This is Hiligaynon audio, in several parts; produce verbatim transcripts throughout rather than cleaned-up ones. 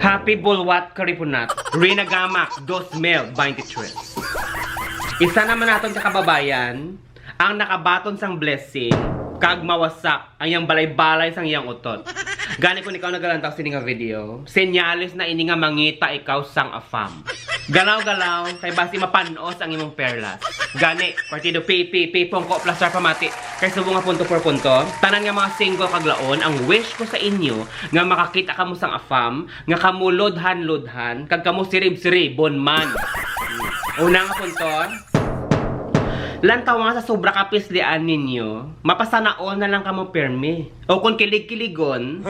Happy Bulwat Karipunat, Rina Gamak, dos mil veintitrés. Isa naman naton ka kababayan ang nakabaton sang blessing kag mawasak ang iyang balay-balay sang iyang utot. Gani, kung ikaw nagalantaw sini nga video, senyales na ini nga mangita ikaw sang afam. Galaw-galaw, kay basi mapan-os ang imong perlas. Gani, partido P P P, pungko, plastar, pamati, kay subong nga punto por punto, tanan nga mga single kag laon, ang wish ko sa inyo nga makakita kamo sang afam, nga kamo ludhan-ludhan, kag kamo sirib-siribon man. Una nga punto, lantaw nga sa sobra ka pislian ninyo, mapasana all na lang kamo pirmi. O kung kilig-kiligon,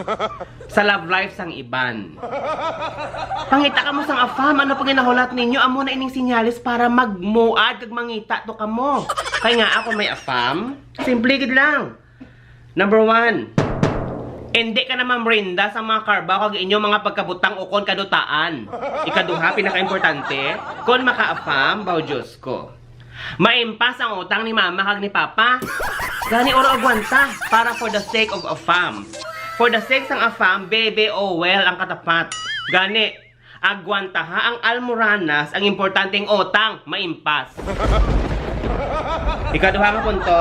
sa love life sang iban. Pangita kamo sang afam, ano pa ginahulat ninyo, amo na ining senyales para magmuad kag mangita to kamo. Kay nga ako may afam, simple gid lang. Number one, hindi ka na mamrenda sa mga karbaw kag inyong mga pagkabutang ukon kadutaan. Ikaduha, pinakaimportante, kon maka-afam, baw Diyos ko. Maimpas ang utang ni mama kag ni papa. Gani, oro agwanta para for the sake of afam. For the sake sang afam, baby, oh well, ang katapat. Gani, agwantaha ang almoranas, ang importanteng utang, maimpas. Ikaduha nga punto,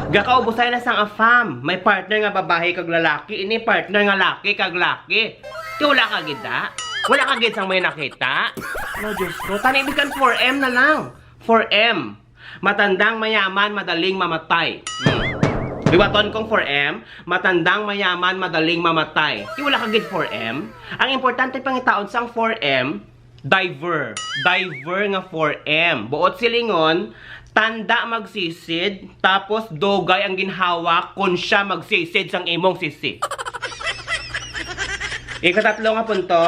gakaubusay na sang afam. May partner nga babayi kag lalaki, ini partner nga laki kag laki. Ti wala ka gid, da? Wala ka gid sang may nakita? No, Diyos ko. Tani, bisan four M na lang. Four M. Matandang mayaman, madaling mamatay. Hmm. Liwaton kong four M, matandang mayaman, madaling mamatay. Ti wala ka gid four M. Ang importante pangitaon sang four M, diver. Diver nga four M. Buot silingon, tanda magsisid, tapos dugay ang ginhawak kon siya magsisid sang imong sisi. Ikatatlo nga punto,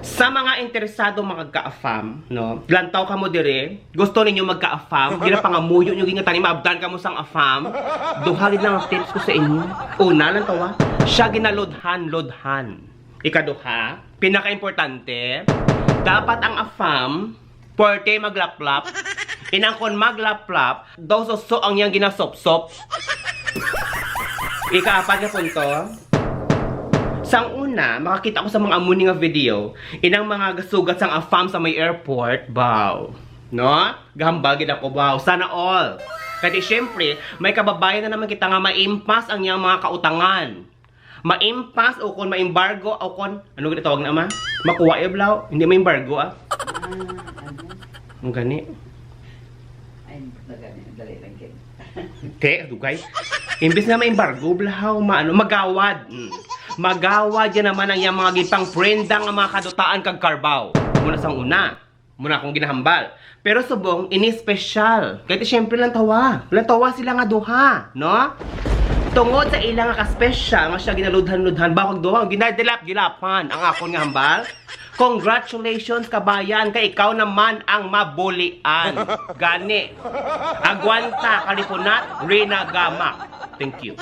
sa mga interesado magka-afam, no? Lantaw kamo diri, gusto ninyo magka-afam, ginapangamuyo nyo, gingatani, maabdan kamo sang afam. Duha gid lang ang tips ko sa inyo. Una, lantawa, siya ginaludhan-ludhan. Ikaduha, pinakaimportante, dapat ang afam puwerte maglaplap. Inang kon maglaplap, daw suso ang iyang ginasopsop. Ikaapat nga punto, sang una, makakita ko sa mga amo ni nga video, inang mga gasugat sang afam sa may airport, baw. No? Gahambal gid ako, baw. Sana all. Kay siyempre, may kababayan na naman kita nga maimpas ang iyang mga kautangan. Maimpas o kon maimbargo o kon, ano gid tawag na, ma? Makuha ya, blaw? Hindi maimbargo, ah. Ah, ano? Ang gani. Ay, nagani, dali lang gid. Te, dugay. Imbis nga maimbargo, blaw, ma-, ano, magawad. Mm. Magawad ya naman ang iyang mga gipangprenda nga mga kadutaan kag karbaw. Muna sang una. Muna akong ginahambal. Pero subong, ini special. Kay ti, siyempre, lantawa. Lantawa sila nga duha, no? Tungod sa ila nga ka-special, nga siya ginaludhan-ludhan, bakog duha, ginadilap-dilapan ang akon nga hambal. Congratulations, kabayan, kay ikaw naman ang mabulian. Gani. Agwanta, Kalipunat, Rina Gamak. Thank you.